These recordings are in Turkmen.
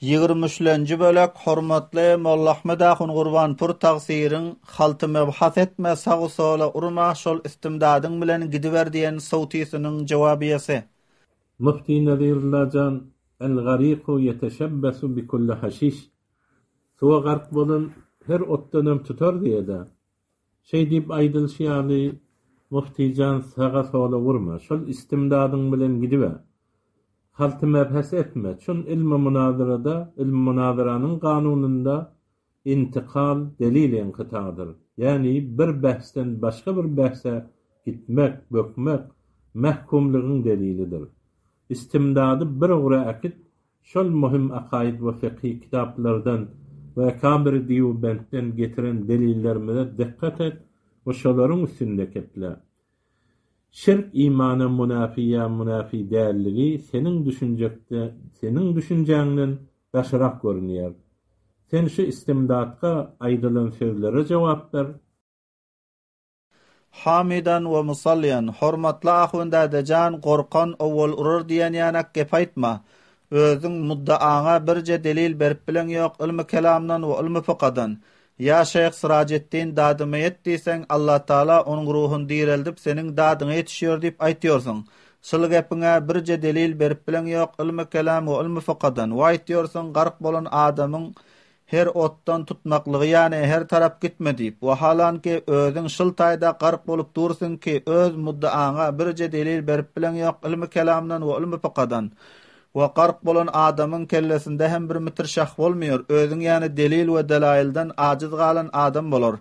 Ýigrimi üçlenji bölek Hormatly Mollaahmet ahun Gurbanpur tagsyryň Halty mebhas etme sagu sola urma şol istimdadyň bilen gidiber diýen sowtysynyň jowabyýasy. Mufti Nazirulla jan El gariku ýeteşebbesu bi kulli haşiş Suwa gark bolan her otdanam tutar diýeda. Şeý diýip aýdylyşy ýaly, Muftijan saga-sola urma, şol istimdadyň bilen gidiber. Halty mebhes etme, çün ylmy munazarada, ylmy munazaranyň kanunynda intikal delil inkytadyr. Ýagny bir behsden başga bir behse gitmek, bökmek mähkumlygyň delilidir. Istimdady bir ugra äkit, Şol möhüm akaýyd we fekhi kitaplardan we ekabiri Dýubentden getiren delillerimize dykgat et we şolaryň üstünde keple. Şirk imana munafi ýa munafi dälligi seniň düşünjekde seniň düşünjäňden daşyrak görünýär. Sen şu istimdatka aýdylan sözlere jogap ber. Hamidan we musalliýan, Hormatly ahun dädejan gorkan owwal urar diýen ýanak gep aýtma. Özüň muddaaňa birje delil berip bileň ýok ylmy kelamdan we ylmy fykadan. Ýa şeýh Syrajetdin dadyma ýet diýseň Allatagala onuň ruhuny direldip seniň dadyňa ýetişýor diýip aýtýorsyň. Şyl gepiňe birje delil berip bileň ýok ylmy kelam we ylmy fykadan. We aýtýorsyň gark bolan adamyň Her otdan tutmaklygy ýany her tarap gitme diýip, wahalanki özüň şyl taýda gark bolup dursuň ki öz muddaaňa birje delil berip bileň ýok ylmy kelamdan we ylmy fykadan. We gark bolan adamyň kellesinde hem bir mitir şah bolmaýar, özüň ýany delil we delailden ajyz galan adam bolar.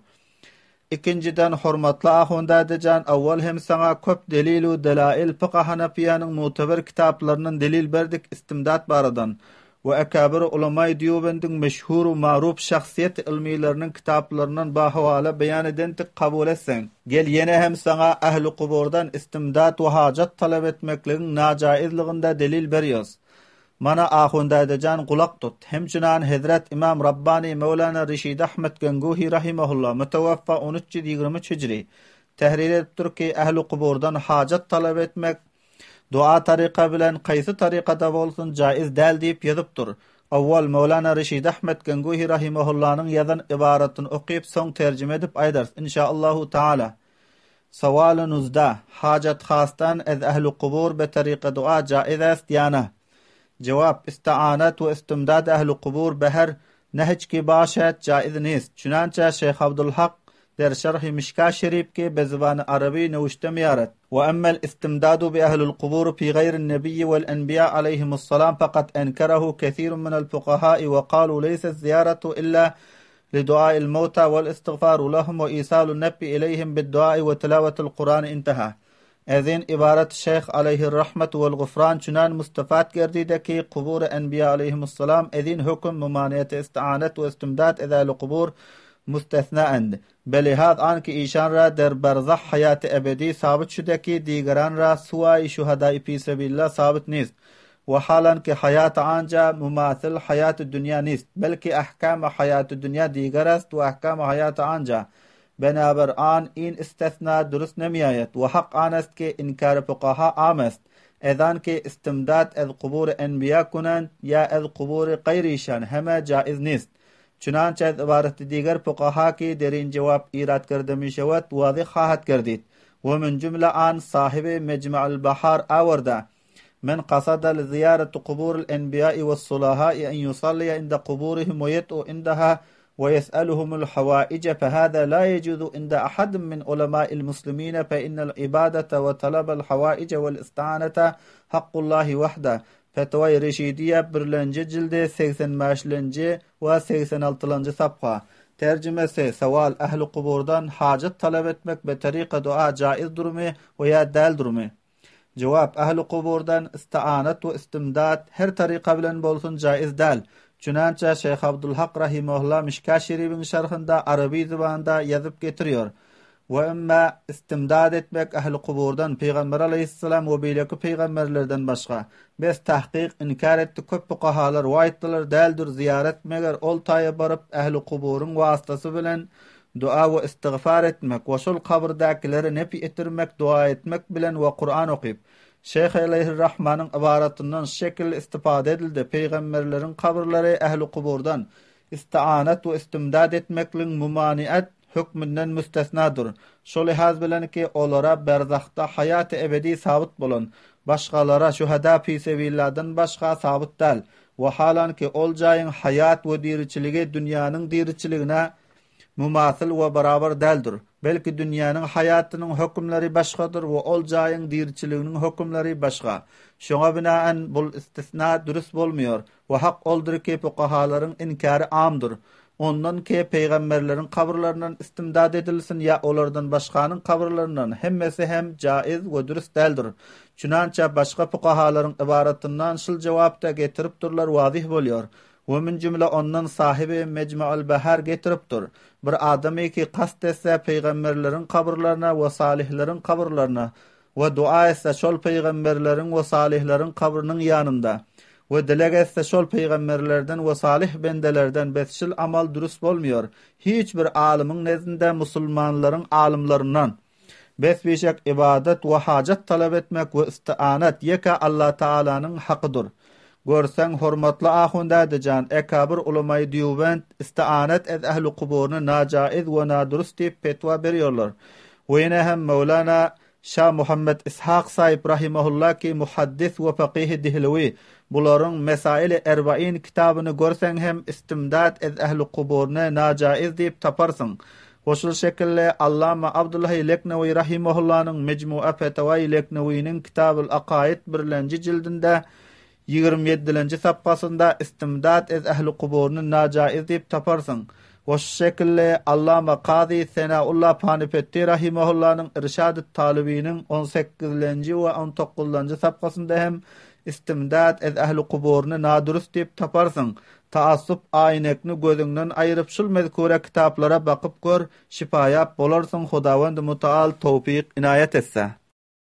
Ikinjiden hormatly ahun dädejan owwal hem saňa köp delil-u delail fyk-a hanafiýanyň muteber kitaplaryndan delil berdik istimdat baradan we ekabyr ulamaý dýubendiň meşhur-u marup şahsyýet ylmylarynyň kitaplaryndan bahowala beýan edentik kabul etseň. Gel ýene hem saňa ähli kuburdan istimdat we hajat talap etmekligiň najaizlygynda delil berýos. Mana ahun dädejan gulak tut. Hemçinan hezret Imam Rabbani Möwlana Reşid Ahmet Ganguhi rahimehullah, müteweffa 1323 hijri, tehrir edipdir ki, ähli kuburdan hajat talap etmek dua taryka bilen kaýsy tarykada bolsun jaiz däl diýip ýazypdyr. Owwal Möwlana Reşid Ahmet Ganguhi rahimehullanyň ýazan ybaratyny okyp soň terjime edip aýdarys inşaallahu taala. Sowaly nuzda, Hajat hasdan ez ähli kubur be taryka dua jaiz est ýa na? Jewap, Istianat we istimdad ähli kubur beher nehç ki başet jaiz nist. Çünança Şeýh Abdulhak der şerhi Mişka şerif ki be zybany arabi newişte miýaret. We emmel istimdadu bi ählil kubur fi gaýrin nebiyyi wel enbiýa aleýhimussalam fakat enkerehu kesirun minel fukahai we kalu leýset ziýaratu illa Li-duail mawta wal-istigfaru lahum we isalu nef'i ileýhim bid-duai we tilawetil Kurani intaha. Ezin ybarat Şeýh aleýhir-rahmetu wel-gufran çünan mustafat gerdide ki kubury enbiýa aleýhimussalam ezin höküm mumaniýeti istianet we istimdad ezäli kubur mustesna end. Belihaz an ki işan ra der berzah haýaty ebedi sabit şude ki digeran ra suwaýi şuhadai fi sebillah sabit nist. Wahalanki haýaty anja mumasyl haýaty dünýä nist, belki ahkamy haýaty dünýä diger est we ahkamy haýaty anja. Benaber an in istesna durust nemiaýet we hak an est ki inkary fukaha am est. Ezan ki istimdat ez kubury enbiýa kunend ýa ez kubury gaýry işan heme jaiz nist. Çunança ez ybaraty diger fukaha ki derin jewap irat kerde mişewet wazyh hahat gerdit. We min jümle an sahibi mejme'ul bahar awerda. Men kasada li ziýareti kuburil enbiýai wes-sulahai en ýusalliýa inde kuburihim we ýed'u indaha we ýes'eluhumul hawaije fehâzâ lâ yejuzu inde ahadin min ulemâil muslimîne fe innel ibadete we talabel hawaije wel isti'anete hakkullâhi wahde Fetwai Reşidiýe birlenji jildi 85-lenji we 86-lanjy sapha. Terjimesi, Sowal, Ähli kuburdan hajat talap etmek be taryka dua jaiz durmy we ýa däl durmy? Jogap, Ähli kuburdan istianat we istimdad her taryka bilen bolsun jaiz däl. Çünança Şeýh Abdulhak rahimehullah Mişka Şeribiň şerhinde araby zybanda ýazyp getirýär. We emma istimdad etmek ähli kuburdan Pygamber aleýhissalam we beýleki pygamberlerden başga. Bes tahkyk inkär etdi köp fukahalar we aýtdylar däldir zyýarat meger ol taýa baryp ähli kuburyň wastasy bilen Dua we istigfar etmek we şol kabyrdäkilere nepi etirmek dua etmek bilen we Kuran okyp. Şeýh aleýhir-Rahmanyň ybaratyndan şu şekilde istifade edildi, Pygamberleriň kabyrlary ähli-kuburdan istianat we istimdad etmekligiň mumaniat hökmünden müstesnadyr. Şo lihaz bilen ki, olara berzahda haýaty ebedi sabyt bolan, başgalara şüheda fisebilladan başga sabyt däl. Wahalanki, ol jaýyň haýat we diriçiligi dünýäniň diriçiligine mumasyl we barabar däldir. Belki dünýäniň haýatynyň hökümleri başgadyr we ol jaýyň diriçiliginiň hökümleri başga. Şoňa binaen bul istisna dürüst bolmaýar we hak oldur ki fukahalaryň inkary amdyr. Ondan ki pygamberleriň kabyrlaryndan istimdad edilsin ýa olardan başganyň kabyrlaryndan hemmesi hem jaiz we dürüst däldir. Çunança başga fukahalaryň ybaratyndan şul jawapda getiripdirler wazyh bolýar. We min jümle ondan sahyby Mejmu'ul Bahar getiripdir. Bir adamy ki kast etse pygamberleriň kabyrlaryna we salyhlaryň kabyrlaryna we dua etse şol pygamberleriň we salyhlaryň kabrynyň ýanynda we dileg etse şol pygamberlerden we salyh bendelerden bes şul amal dürüst bolmaýar hiç bir alymyň nezdinde musulmanlaryň alymlaryndan. Bes bişek ybadat we hajat talap etmek we istianat ýeke Allatagalanyň hakydyr. Görseň hormatly ahun dädejan ekabyr ulamaýy dýubent istianat ez ähli kuburyny najaiz we nadurus diýip petwa berýorlar. We ýene hem Möwlana Şa Muhammet Ishak saýyp rahimahulla ki muhaddis we fakyhy dihlewi bularyň Mesaili erbain kitabyny görseň hem istimdad ez ähli kuburyny najaiz diýip taparsyň. We şul şekilde Allama Abdulhaý Leknewi rahimahullanyň Mejmua Fetawaýy Leknewiniň Kitabul Akaid birlenji jildinde ýigrimi ýedilenji sapgasynda Istimdad ez ähli kuburyny najaiz diýip taparsyň. We şu şekilde Allama Kazy Senaulla Panipetdi rahimahullanyň Irşadut Talybiniň on sekizlenji we on dokuzlanjy sapgasynda hem Istimdad ez ähli kuburyny nadurus diýip taparsyň. Taassup aýnekni gözüňden aýyryp şul mezkure kitaplara bakyp gör, şifaýap bolarsyň Hudawendy Mutaal towfyk inaýat etse.